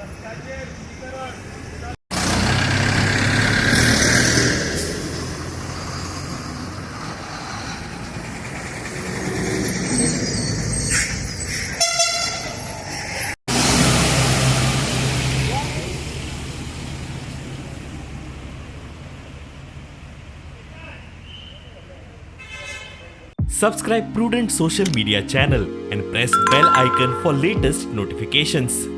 रस्त्याचेर रुंदीकरण. Subscribe Prudent Social Media channel and press bell icon for latest notifications.